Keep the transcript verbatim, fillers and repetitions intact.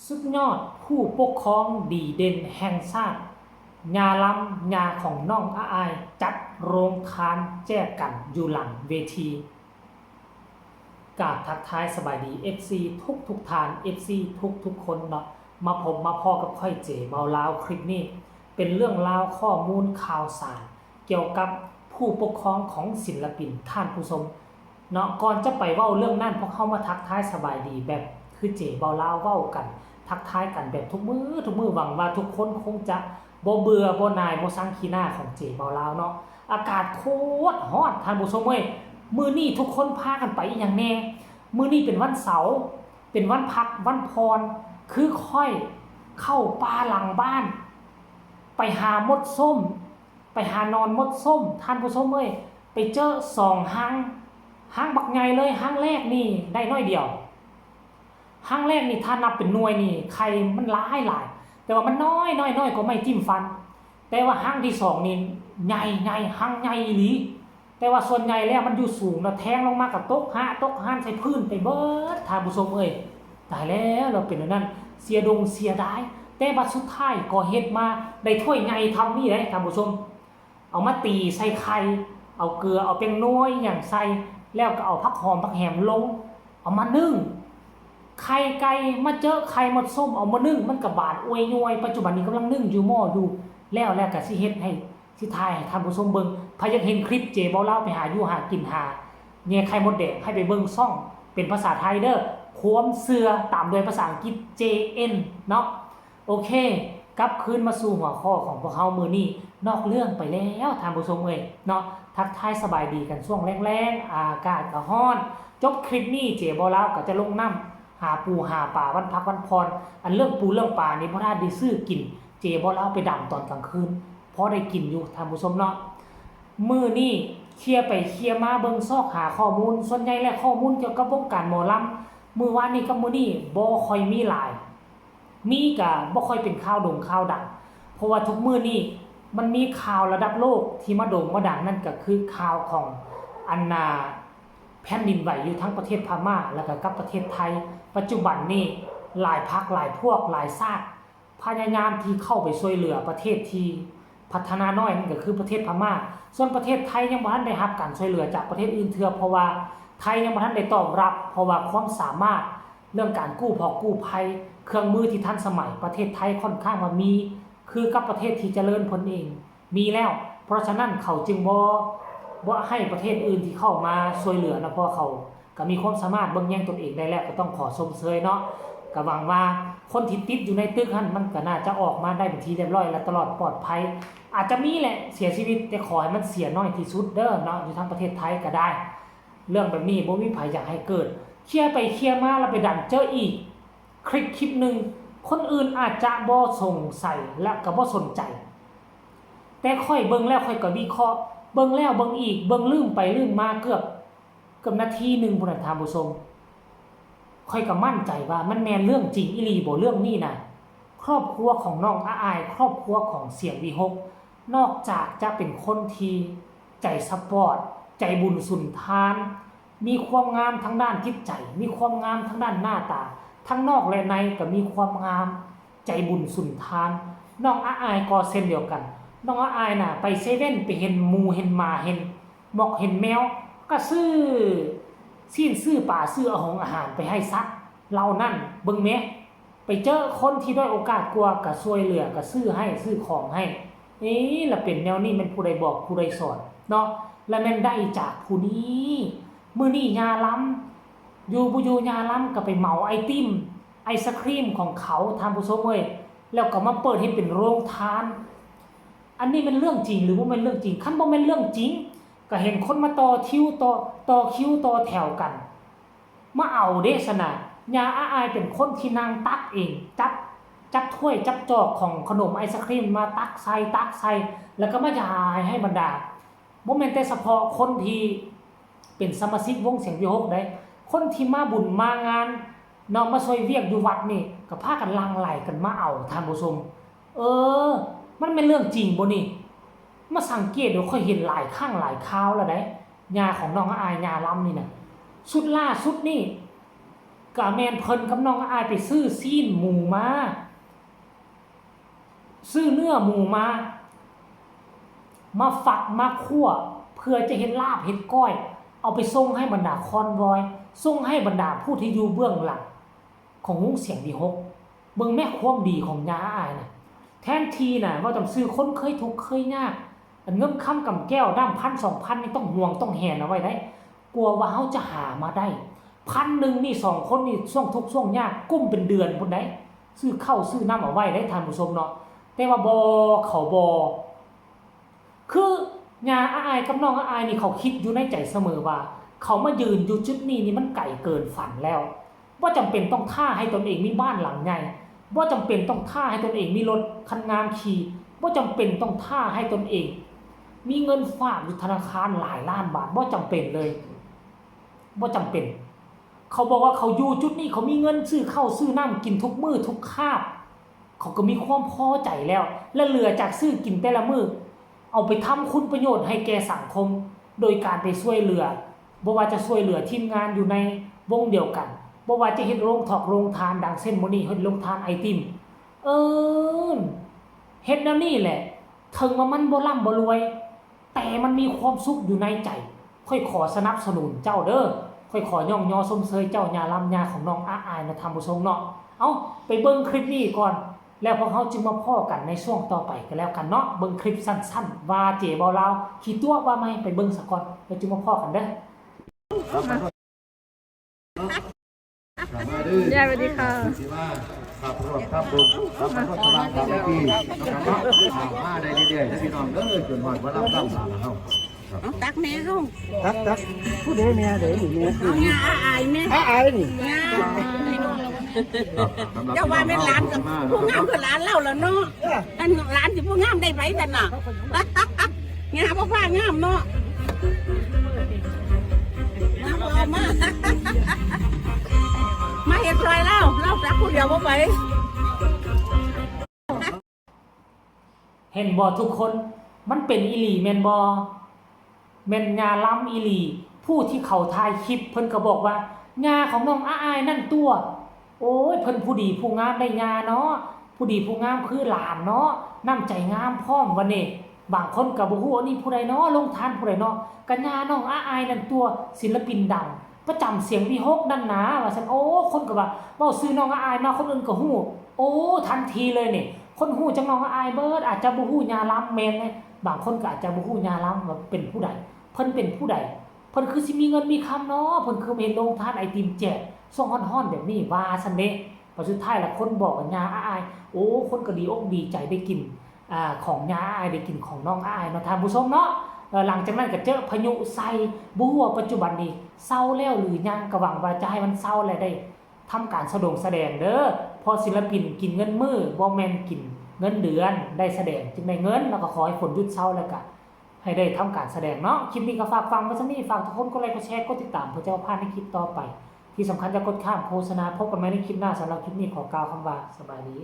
สุดยอดผู้ปกครองดีเด่นแห่งชาติ ย่าลำ ย่าของน้องอาอาย จัดโรงทานแจกกันอยู่หลังเวที กราบทักทายสบายดี เอฟซี ทุกทุกๆท่าน เอฟซี ทุกทุกๆคนเนาะ มาพบมาพ้อกับข้อยเจเบาลาว คลิปนี้เป็นเรื่องราวข้อมูลข่าวสาร เกี่ยวกับผู้ปกครองของศิลปิน ท่านผู้ชมเนาะ ก่อนจะไปเว้าเรื่องนั้น พวกเฮามาทักทายสบายดีแบบคือเจเบาลาวเว้ากัน ทักทายกันแบบทุกมื้อทุกมื้อ หวังว่าทุกคนคงจะบ่เบื่อบ่หน่ายบ่ซังขี้หน้าของเจเบาลาวเนาะ อากาศโคตรฮ้อน ท่านผู้ชมเอ้ย มื้อนี้ทุกคนพากันไปอีหยังแน่ มื้อนี้เป็นวันเสาร์ เป็นวันพักวันผ่อน คือข้อยเข้าป่าหลังบ้าน ไปหามดส้ม ไปหานอนมดส้ม ท่านผู้ชมเอ้ย ไปเจอสองฮัง ฮังบักใหญ่เลย ฮังแรกนี่ได้น้อยเดียว ฮังแรกนี่ถ้านับเป็นหน่วยนี่ไข่มันหลายหลาย แต่ว่ามันน้อยน้อยน้อยกว่าไม้จิ้มฟัน แต่ว่าฮังที่สองนี่ใหญ่ใหญ่ ฮังใหญ่อีหลี แต่ว่าส่วนใหญ่แล้วมันอยู่สูงนะ แทงลงมาก็ตกฮะ ตกฮานใส่พื้นไปเบิด ท่านผู้ชมเอ้ย ตายแล้ว เราเป็นแบบนั้น เสียดงเสียดาย แต่บัดสุดท้ายก็เฮ็ดมาได้ถ้วยใหญ่ทำนี่เลย ท่านผู้ชม เอามาตีใส่ไข่ เอาเกลือ เอาแป้งนัวอหย่างใส่ แล้วก็เอาผักหอมผักแหมลง เอามานึ่ง ไข่ไก่มาเจอไข่มดส้มเอามานึ่ง มันก็บาดอวยยวย ปัจจุบันนี้กำลังนึ่งอยู่หม้ออยู่ แล้วแล้วก็สิเฮ็ดให้ สิถ่ายให้ท่านผู้ชมเบิ่ง ใผอยากเห็นคลิปเจเบาลาวไปหาอยู่หากินหาแย่ไข่มดแดง ให้ไปเบิ่งช่องเป็นภาษาไทยเด้อ ความเชื่อ ตามด้วยภาษาอังกฤษ เจเอ็น เนาะ โอเค กลับคืนมาสู่หัวข้อของพวกเฮามื้อนี้ นอกเรื่องไปแล้วท่านผู้ชมเอ้ยเนาะ ทักทายสบายดีกันช่วงแลงๆ อากาศก็ฮ้อน จบคลิปนี้เจเบาลาวก็จะลงน้ำหาปูหาปลาวันพักวันผ่อน อันเรื่องปูเรื่องปลานี่บ่ทันได้ซื้อกิน เจเบาลาวไปดำตอนกลางคืน พอได้กินอยู่ท่านผู้ชมเนาะ มื้อนี้เคลียร์ไปเคลียร์มาเบิ่งซอกหาข้อมูล ส่วนใหญ่แล้วข้อมูลเกี่ยวกับวงการหมอลำ มื้อวานนี้กับมื้อนี้บ่ค่อยมีหลาย มีก็บ่ค่อยเป็นข่าวโด่งข่าวดัง เพราะว่าทุกมื้อนี้มันมีข่าวระดับโลกที่มาโด่งมาดัง นั่นก็คือข่าวของอันน่าแผ่นดินไหวอยู่ทั้งประเทศพม่า แล้วก็กับประเทศไทย ปัจจุบันนี้หลายพรรคหลายพวกหลายชาติ พยายามที่เข้าไปช่วยเหลือประเทศที่พัฒนาน้อย นั่นก็คือประเทศพม่า ส่วนประเทศไทยยังบ่ทันได้รับการช่วยเหลือจากประเทศอื่นเทื่อ เพราะว่าไทยยังบ่ทันได้ตอบรับ เพราะว่าความสามารถเรื่องการกู้พอกกู้ภัย เครื่องมือที่ทันสมัย ประเทศไทยค่อนข้างว่ามี คือกับประเทศที่เจริญเพิ่นเองมีแล้ว เพราะฉะนั้นเขาจึงบ่ บ่ให้ประเทศอื่นที่เข้ามาช่วยเหลือนะ เพราะเขาก็มีความสามารถเบิ่งแยงตนเองได้แล้ว ก็ต้องขอชมเชยเนาะ ก็หวังว่าคนที่ติดอยู่ในตึกหั่นมันก็น่าจะออกมาได้เป็นที่เรียบร้อย และตลอดปลอดภัย อาจจะมีแหละเสียชีวิต แต่ขอให้มันเสียน้อยที่สุดเด้อเนาะ อยู่ทางประเทศไทยก็ได้ เรื่องแบบนี้บ่มีไผอยากให้เกิด เคลียร์ไปเคลียร์มาแล้วไปดันเจออีกคลิปคลิปหนึ่ง คนอื่นอาจจะบ่สงสัยและก็บ่สนใจ แต่ข้อยเบิ่งแล้วข้อยก็วิเคราะห์ เบิ่งแล้วเบิ่งอีก เบิ่งลืมไปลืมมาเกือบ เกือบนาทีหนึ่งพุ้นน่ะท่านผู้ชม ข้อยก็มั่นใจว่ามันแม่นเรื่องจริงอีหลีบ่เรื่องนี้น่ะ ครอบครัวของน้องอาอาย ครอบครัวของเสียงวิหก นอกจากจะเป็นคนที่ใจสปอร์ต ใจบุญสุนทาน มีความงามทางด้านจิตใจ มีความงามทางด้านหน้าตา ทั้งนอกและในก็มีความงาม ใจบุญสุนทาน น้องอาอายก็เช่นเดียวกัน น้องอาอายน่ะ ไปเซเว่น ไปเห็นหมูเห็นหมา เห็นหมอกเห็นแมว ก็ซื้อซี้นซื้อปลา ซื้อเอาหงอาหารไปให้สัตว์เหล่านั้น เบิ่งแหม ไปเจอคนที่ด้อยโอกาสกว่าก็ช่วยเหลือ ก็ซื้อให้ ซื้อของให้ เอ๊ะ ละเป็นแนวนี้แม่นผู้ใดบอกผู้ใดสอนเนาะ ละแม่นได้จากผู้นี้ มื้อนี้ย่าลำ อยู่บ่อยู่ย่าลำก็ไปเหมาไอติม ไอศครีมของเขา ท่านผู้ชมเอ้ย แล้วก็มาเปิดให้เป็นโรงทาน อันนี้แม่นเรื่องจริงหรือบ่แม่นเรื่องจริง คันบ่แม่นเรื่องจริง ก็เห็นคนมาต่อคิว ต่อ ต่อคิวต่อแถวกัน มาเอาเด้ ซั่นน่ะ ย่าอาอายเป็นคนที่นั่งตักเอง จับ จับถ้วยจับจอกของขนมไอศครีมมาตักใส่ ตักใส่ แล้วก็มาจ่ายให้บรรดา บ่แม่นแต่เฉพาะคนที่เป็นสมาชิกวงเสียงวิหกได้ คนที่มาบุญมางานเนาะ มาช่วยเวียกอยู่วัดนี่ ก็พากันหลั่งไหลกันมาเอา ท่านผู้ชม เออ มันแม่นเรื่องจริงบ่นี่ มาสังเกตดู ข้อยเห็นหลายครั้งหลายคราวแล้วได๋ ย่าของน้องอาอาย ย่าลำนี่น่ะ ชุดล่าสุดนี่ ก็แม่นเพิ่นกับน้องอ้ายไปซื้อซี้นหมูมา ซื้อเนื้อหมูมา มาฝักมาคั่ว เพื่อจะเฮ็ดลาบเฮ็ดก้อย เอาไปส่งให้บรรดาคอนวอย ส่งให้บรรดาผู้ที่อยู่เบื้องหลังของวงเสียงวีหก เบิ่งแม่ความดีของย่าอ้ายนะ แทนที่นะ ว่าต้องซื้อคนเคยทุกข์เคยยาก อันเงินคำกำแก้วน้ำพันสองพันนี่ต้องห่วงต้องแหนเอาไว้ได้ กลัวว่าเฮาจะหามาได้ พันหนึ่งนี่สองคนนี่ช่วงทุกข์ช่วงยากกุ้มเป็นเดือนพุ้นได้ ซื้อข้าวซื้อน้ำเอาไว้ได้ท่านผู้ชมเนาะ แต่ว่าบ่ เขาบ่ คือย่าอ้ายกับน้องอ้ายนี่เขาคิดอยู่ในใจเสมอว่า เขามายืนอยู่จุดนี้นี่มันไกลเกินฝันแล้ว บ่จำเป็นต้องท่าให้ตนเองมีบ้านหลังใหญ่ บ่จำเป็นต้องท่าให้ตนเองมีรถคันงามขี่ บ่จำเป็นต้องท่าให้ตนเอง มีเงินฝากอยู่ธนาคารหลายล้านบาท บ่จำเป็นเลย บ่จำเป็น เขาบอกว่าเขาอยู่จุดนี้เขามีเงินซื้อข้าวซื้อน้ำกินทุกมื้อทุกคาบ เขาก็มีความพอใจแล้ว และเหลือจากซื้อกินแต่ละมื้อ เอาไปทำคุณประโยชน์ให้แก่สังคม โดยการไปช่วยเหลือ บ่ว่าจะช่วยเหลือทีมงานอยู่ในวงเดียวกัน บ่ว่าจะเฮ็ดโรงทอกโรงทานดังเช่นมื้อนี้เฮ็ดโรงทานไอติม เอิ้น เฮ็ดแนวนี้แหละ ถึงว่ามันบ่ร่ำบ่รวย แต่มันมีความสุขอยู่ในใจ ข้อยขอสนับสนุนเจ้าเด้อ ข้อยขอย่องยอชมเชยเจ้า ย่าลำ ย่าของน้องอ้ายนะท่านผู้ชมเนาะ เอ้า ไปเบิ่งคลิปนี้ก่อน แล้วพวกเฮาจึงมาพ้อกันในช่วงต่อไปก็แล้วกันเนาะ เบิ่งคลิปสั้นๆ ว่าเจ๊บ่าวลาวขี้ตั๋วว่าไหม ไปเบิ่งซะก่อน แล้วจึงมาพ้อกันเด้อ ย่าสวัสดีค่ะ สิมาขับรถขับบุญขับรถสว่างขับพิธีนะครับเนาะอ่ามาได้เรื่อยๆนะพี่น้องเด้อจนฮอดวันลำลำลาแล้ว เอาตักแม่ลูก ตักตักผู้ใดแม่ใดนี่แม่ เอางาอายแม่ อาอายนี่ งาเจ้าว่าแม่นหลานกับผู้งามคือหลานเล่าแล้วเนาะอันหลานสิผู้งามได้ไปกันน่ะงาบ่ว่างามเนาะมาบ่มามาเฮ็ดซอยเล่าเล่าตักผู้เดียวบ่ไป เห็นบ่ทุกคน มันเป็นอีหลีแม่นบ่ แม่นย่าลำอีหลี ผู้ที่เขาถ่ายคลิปเพิ่นก็บอกว่าย่าของน้องอ้ายนั่นตัว โอ้ย เพิ่นผู้ดีผู้งามได้ย่าเนาะ ผู้ดีผู้งามคือหลานเนาะ น้ำใจงามพร้อมว่านี่ บางคนก็บ่ฮู้ว่านี่ผู้ใดเนาะ ลงทานผู้ใดเนาะ ก็ย่าน้องอ้ายนั่นตัว ศิลปินดัง ประจำเสียงวีหกนั่นนา ว่าซั่น โอ้ คนก็ว่า เว้าชื่อน้องอ้ายมา คนอื่นก็ฮู้ โอ้ ทันทีเลยนี่ คนฮู้จักน้องอ้ายเบิด อาจจะบ่ฮู้ย่าลำแม่นเด้ บางคนก็อาจจะบ่ฮู้ย่าลำว่าเป็นผู้ใด เพิ่นเป็นผู้ใด เพิ่นคือสิมีเงินมีคำเนาะ เพิ่นคือมาเฮ็ดโรงทานไอติมแจกช่วงฮ้อนๆแบบนี้ ว่าซั่นเด้ พอสุดท้ายแล้วคนบอกว่าย่าอ้าย โอ้ คนก็ดีอกดีใจได้กิน อ่า ของย่าอ้าย ได้กินของน้องอ้ายเนาะท่านผู้ชมเนาะ เอ่อ หลังจากนั้นก็เจอพายุใส่ บ่ฮู้ว่าปัจจุบันนี้เซาแล้วหรือยัง ก็หวังว่าจะให้มันเซาและได้ทำการแสดงแสดงเด้อ เพราะศิลปินกินเงินมื้อ บ่แม่นกินเงินเดือน ได้แสดงจึงได้เงิน แล้วก็ขอให้ฝนหยุดเซาแล้วก็ให้ได้ทำการแสดงเนาะ คลิปนี้ก็ฝากฟังไว้ส่ำนี้ ฝากทุกคนกดไลค์กดแชร์กดติดตามเพื่อจะบ่พลาดในคลิปต่อไป ที่สำคัญอย่ากดข้ามโฆษณา พบกันใหม่ในคลิปหน้า สำหรับคลิปนี้ขอกล่าวคำว่าสบายดี